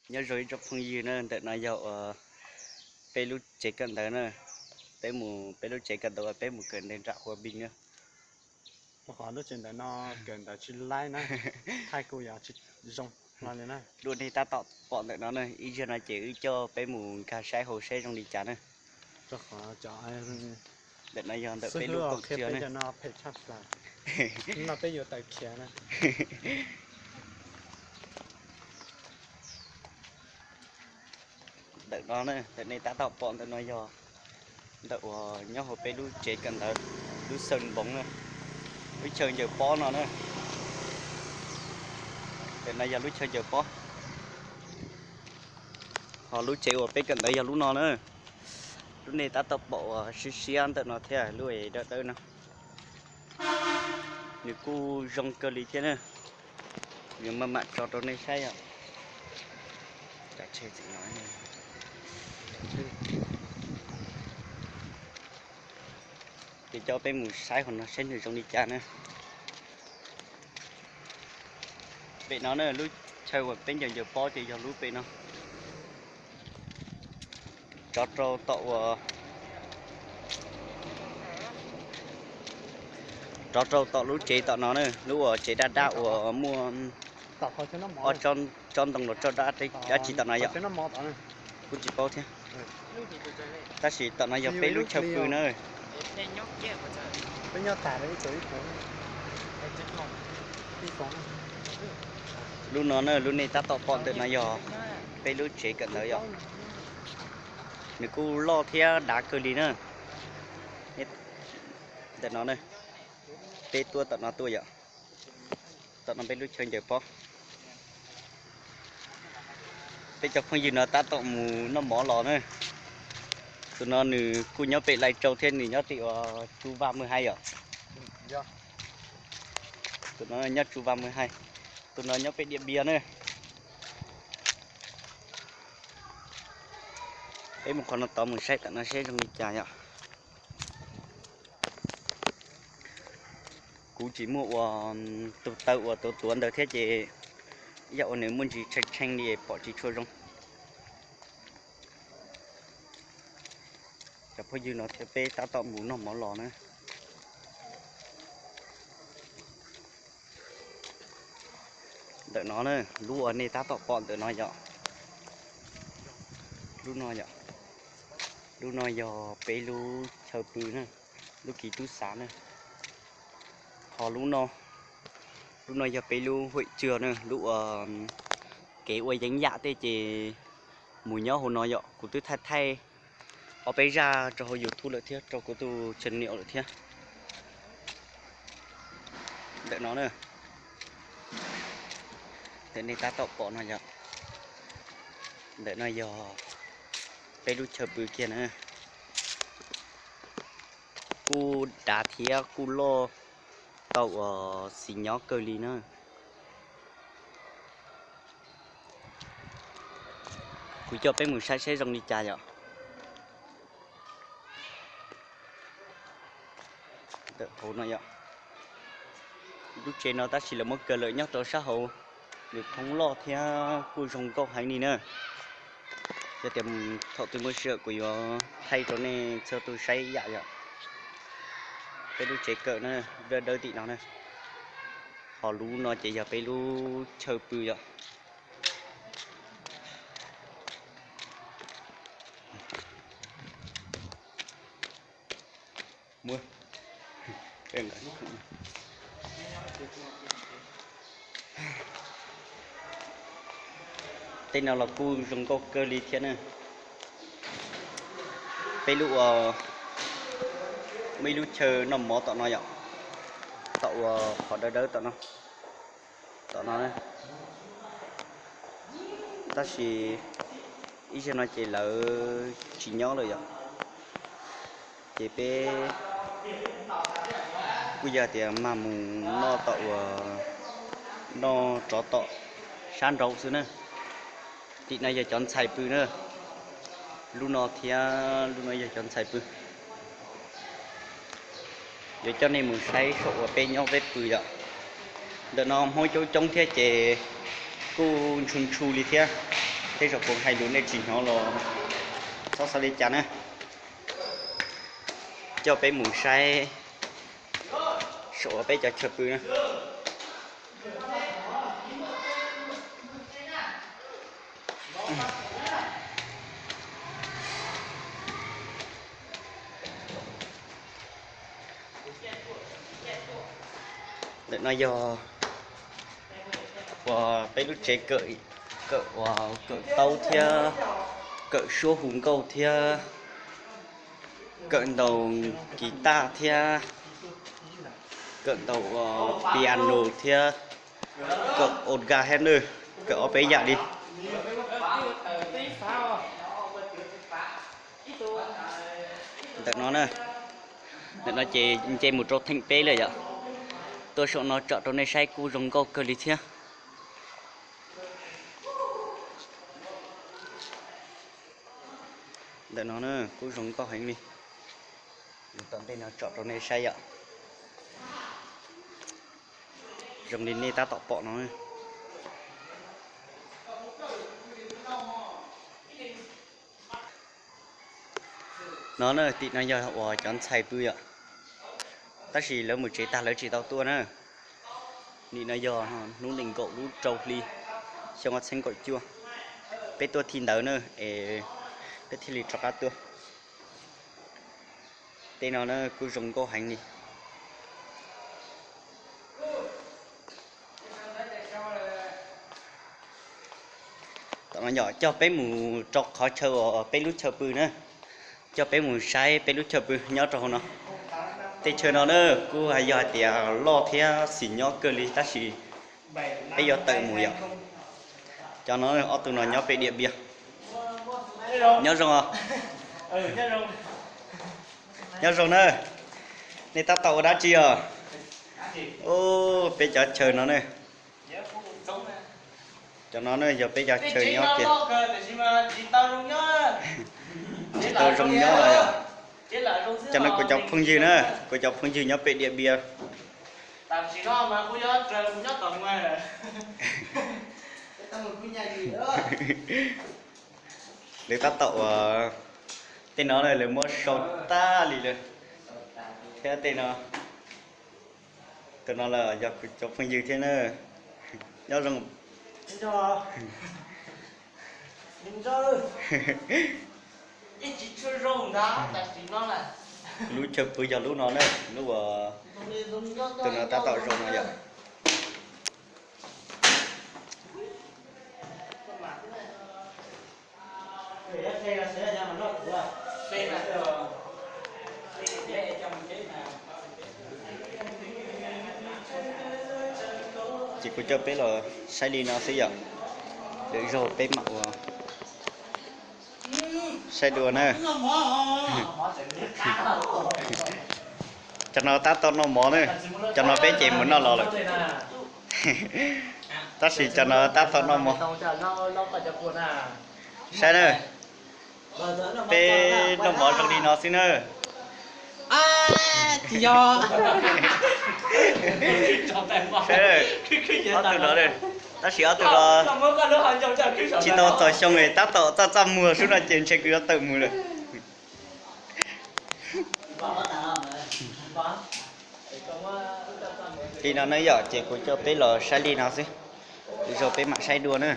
Nyob zoo ib tsoom phooj ywg na, ntawm no yog uas peb lub tsev kawm ntawv na. Peb mus peb lub tsev kawm ntawv uas peb mus kawm ntawv nram Huab Npis na. Rau qhov lub tsev ntawv no kawm ntawv tsis laib na, thaij kuj yog tsis zoo no li na. Lub nej tab tom pom ntawm no na, ib zaug no ces wb coj peb mus nkag saib hauv seb zoo li cas na. Ntawm no yog ntawm peb lub kaum tsiav na. No peb yuav tawm khiav na. Ntawm no na, ntawm nej tab tom pom ntawm no yog ntawm uas nyob hauv peb lub tsev kawm ntawv, lub xaw npoov na, lub chaw ncaws pob no na. Ntawm no yog lub chaw ncaws pob. Ho lub tsev uas peb kawm ntawv yog lub no na. Lub nej tab tom pom uas siab siab ntawm no thiab lub es dawb dawb no. Nws kuj zoo kawg li thiab na. Yuav maj mam tso rau nej saib os. Ces coj peb mus saib hauv no saib nws zoo li cas na. Pem no na, lub chaw uas peb ncaws ncaws pob ces yog lub pem no. Rov rau tom uas, rov rau tom lub tsev tom no na, lub uas tsev daj daj uas muaj ob tsob ntoo los tsob dab tsi tom no yom. Kuj tsis paub thiab. Tab sis tom no yog peb lub chaw pw na. Lub no na, lub nej tab tom pom ntawm no yog peb lub tsev kawm ntawv yom. Nws kuj loj thiab dav kawg li na. Ntawm no na, peb tuaj tom no tuaj yom. Tom no peb lub chaw ncaws pob. Peb cov phooj ywg no tab tom mus noj mov los na. Tus no nws kuj nyob pem Lai Châu thiab, nws nyob tim uas Tsu Vaj Mws Hais yom. Tus no nyob Tsu Vaj Mws Hais, tus no nyob pem Diam Npias na. Peb mus qhov no tod mus saib tom no seb zoo li cas yom. Kuv tsis muaj ua tus taw uas tuav tuav ntawd thiab ces yog ua nws muaj ntsis tshee tshee li pom tsis tshua zoo. Cov phooj ywg no thiab peb tab tom mus noj mov los na. Ntawm no na, lub uas nej tab tom pom ntawm no yom. Lub no yom, lub no yog peb lub chaw pw na, lub kis tub xav na. Ho lub no, lub no yog peb lub huam tswg na, lub uas kev ua yeeb yam tej ces mus nyob hauv no yom. Kuv twb thaij thaij ob peb zaj rau hauv YouTube lawm thiab, rau kuv tus channel lawm thiab. Ntawm no na, ntawm nej tab tom pom no yom, ntawm no yog peb lub chaw pw kiag na. Kuj dav thiab kuj loj tau uas xis nyob kawg li na. Kuv coj peb mus saib saib zoo li cas yom. Ntawm hauv no yom, lub tsev no tab sis lawv muab kaw lawm nyob rau sab hauv, nws thoob loj thiab kuj zoo nkauj heev li na. Yog tias thaum twg muaj sij hawm kuv yuav thaij rau nej txhua tus saib ib yam yom. Peb lub tsev kawm na, dawb dawb tim no na. Ho lub no ces yog peb lub chaw pw yom. Tej no los kuj zoo nkauj kawg li thiab na. Peb lub ua, muaj ib lub chaw noj mov tom no yom, tom uas qhov dawb dawb tom no, tom no. Tab sis ib zaug no ces lawv tsis nyob lawm yom. Ces peb kuj yog tias mag mus noj tom uas, noj rov tom sab nraud xwb na. Tim no yog cov ntxhais pw na. Lub no thiab lub no yog cov ntxhais pw. Yuav coj nej mus saib saum uas peb nyob peb pw yom. Ntawm no Hmoob coob coob thiab ces kuj ntshu ntshu li thiab. Tej zaum kuv hais lus nej tsis hnov los txhob xav li cas na. Coj peb mus saib saum peb cov chaw pw na. Ntawm no yog uas peb lub tsev kawm, kawm uas kawm taub thiab, kawm suab hu nkauj thiab, kawm ntaus kis taj thiab, kawm ntaus piano thiab, kawm organ thiab na, kawm ob peb yam li. Ntawm no na, ntawm no ces nce mus rau theem peb lawm yom. Tuaj saum no tsom rau nej saib kuj zoo nkauj kawg li thiab. Ntawm no na kuj zoo nkauj heev li. Mus tom ntej no tsom rau nej saib yom. Zoo li nej tab tom pom no. No na, tim no yog uas cov ntxhais pw yom, tab sis lawv mus tsev tag lawv tsis tau tuaj na. Nim no yog hnub nees nkaum lub rau hli xyoo ob txhiab kaum cuaj, peb tuaj thi ntawv na, es peb thiaj li rov qab tuaj. Tej no na kuj zoo nkauj heev li. Tom no yom, coj peb mus rau qhov chaw uas peb lub chaw pw na, coj peb mus saib peb lub chaw pw nyob rau hauv no. Tej chaw no na kuj yog hais tias loj thiab xis nyob kawg li tab sis peb yuav tawm mus yom. Cov no ob tug no nyob pem diam npias. Nyob zoo os. Nyob zoo na. Nej tab tom ua dab tsi os? Peb cov chaw no ne. Cov no ne yog peb cov chaw nyob ces tsis tau zoo nyob no yom. Cov no kuv cov phooj ywg na, kuv cov phooj ywg nyob pem diam npias. Lawv tab tom uas tej no lawv muab sau tag li lawm thiab tej no. Tus no los yog kuv cov phooj ywg thiab na. Nyob zoo. Lub chaw pw yog lub no na, lub uas tus no tab tom zoo no yom. Ces kuv coj peb los saib li no xwb yom. Lwm zaug peb mam ua saib dua na. Cov no tab tom noj mov na, cov no peb ces mus noj los lawm. Tab sis cov no tab tom noj mov. Saib na, peb noj mov zoo li no xwb na. Ob tug no, tab sis ob tug no tsis tau txog xyoo es tab tom txaj txaj muag xwb no ces ntshe kuv yuav tawm mus lawm. Li no na yom, ces kuv coj peb los saib li no xwb, lwm zaug peb mam saib dua na.